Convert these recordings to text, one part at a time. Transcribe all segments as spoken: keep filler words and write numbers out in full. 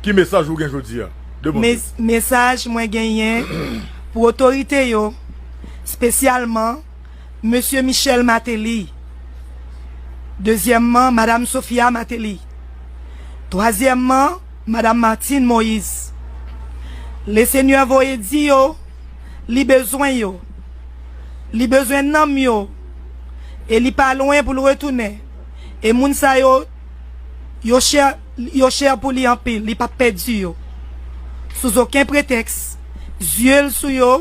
Ki mesaj ou gen jodi a? De Bondye. Mes- mesaj mwen genyen pou otorite yo, espesyalman Mesye Michel Martelly, dezyèmman Madam Sophia Martelly, twazyèmman Madam Martine Moïse. Lesenyè voye di yo li bezwen yo, li bezwen nanm yo, e li pa lwen pou l retounen. E moun sa yo, yo chè, yo chè pou li anpil, li p ap pèdi yo. Sou zoken pretèks, zye l sou yo,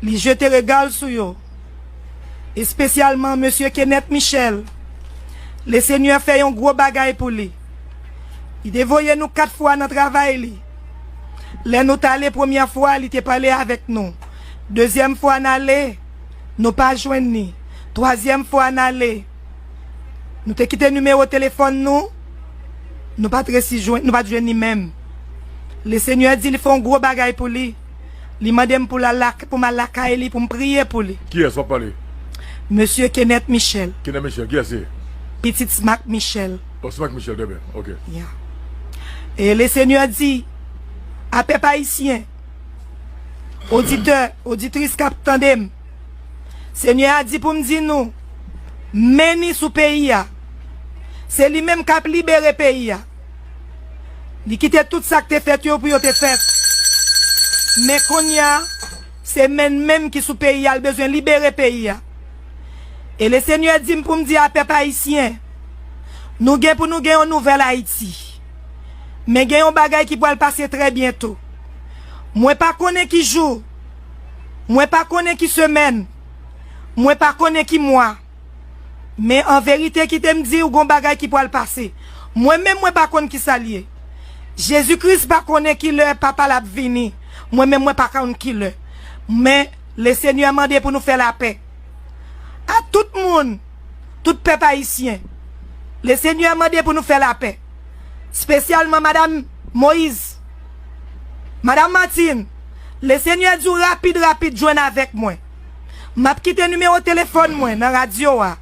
li jete rega l sou yo. Espesyalman Mesye Kenneth Michel. Lesenyè fè yon gwo bagay pou li. Li te voye nou kat fwa nan travay li. Lè nou t ale premyè fwa, li te pale avèk nou. Dezyèm fwa n ale, nou pa jwenn li. Twazyèm fwa n ale, nou te kite nimewo telefòn nou, nou pa t resi jwenn, nou pa t jwenn li menm. Lesenyè di li fè yon gwo bagay pou li. Li mande m pou l al lak- pou m al lakay li, pou m priye pou li. Kiyès w ap pale? Mesye Kenneth Michel. Kenneth Michel, kiyès se? Pitit Smack Michel. Oh, Smack Michel, trè byen. Ok. Yeah. E Lesenyè di a pèp ayisyen, oditè, oditris k ap tande m, Senyè a di pou m di nou, men ni sou peyi a. Se li menm k ap libere peyi a. Li kite tout sa k te fèt yo pou yo te fèt. Men kounye a, se men menm ki sou peyi a, l bezwen libere peyi a. E Lesenyè di m pou m di a pèp ayisyen, nou gen pou nou gen yon nouvèl Ayiti. Men gen yon bagay ki pral pase trè byento. Mwen pa konnen ki jou, mwen pa konnen ki semèn, mwen pa konnen ki mwa. Men an verite, kite m di w, gon bagay ki pral pase. Mwen menm, mwen pa konn ki sa l ye. Jezi Kris pa konnen ki lè Papa l ap vini. Mwen menm, mwen pa konn ki lè. Men Lesenyè mande pou nou fè lapè. A tout moun, tout pèp ayisyen, Lesenyè mande pou nou fè lapè. Espesyalman Madam Moïse, Madam Martine, Lesenyè di w rapid, rapid jwenn avèk mwen. M ap kite nimewo telefòn mwen nan radyo a.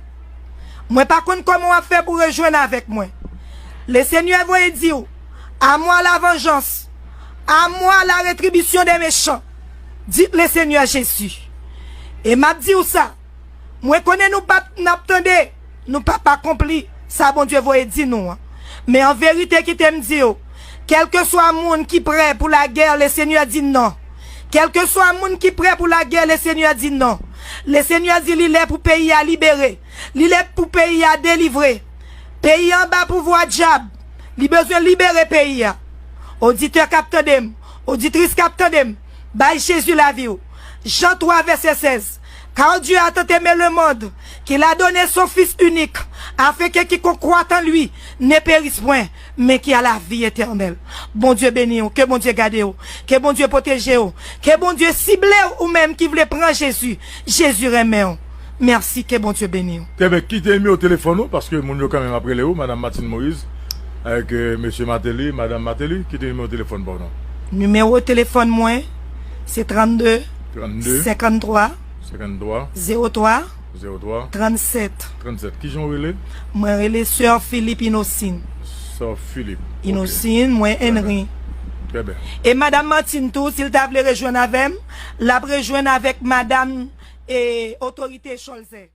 Mwen pa konn kòman w ap fè pou rejwenn avèk mwen. Lesenyè voye di w, à moi la vengeance, à moi la rétribution des méchants, dit le Seigneur Jésus. E m ap di w sa, mwen konnen nou p ap, n ap tande, nou p ap akonpli sa Bondye voye di nou an. Men an verite, kite m di w, kèlkeswa moun ki prè pou lagè, Lesenyè di non. Kèlkeswa moun ki prè pou lagè, Lesenyè di non. Lesenyè di li lè pou peyi a libere. Li lè pou peyi a delivre. Peyi a anba pouvwa dyab. Li bezwen libere peyi a. Oditè k ap tande m, oditris k ap tande m, bay Jezi lavi w. Jan twa, vèsè sèz. Car Dieu a tant aimé le monde qu'il a donné son Fils unique, afin que quiconque croit en lui ne périsse point, mais qu'il a la vie éternelle. Bondye beni w, ke Bondye gade w, ke Bondye pwoteje w, ke Bondye sible w, ou menm ki vle pran Jezi. Jezi renmen w. Mèsi, ke Bondye beni w. Trè byen, kite nimewo telefòn ou, paske moun yo kanmenm ap rele w, Madam Martine Moïse, avèk, euh, Mesye Martelly, Madam Martelly, kite nimewo telefòn ba w non. Nimewo telefòn mwen, se trannde, trannde, senkanntwa, senkanntwa, zewo twa, zewo twa, trannsèt. Trannsèt. Kijan w rele? Mwen rele Sè Philippe Innocine. Sè Philippe. Ok. Innocine, mwen Henry. Trè byen. E Madam Martine tou, si l ta vle rejwenn avè m, l ap rejwenn avèk Madam, e, Otorite Cholzè.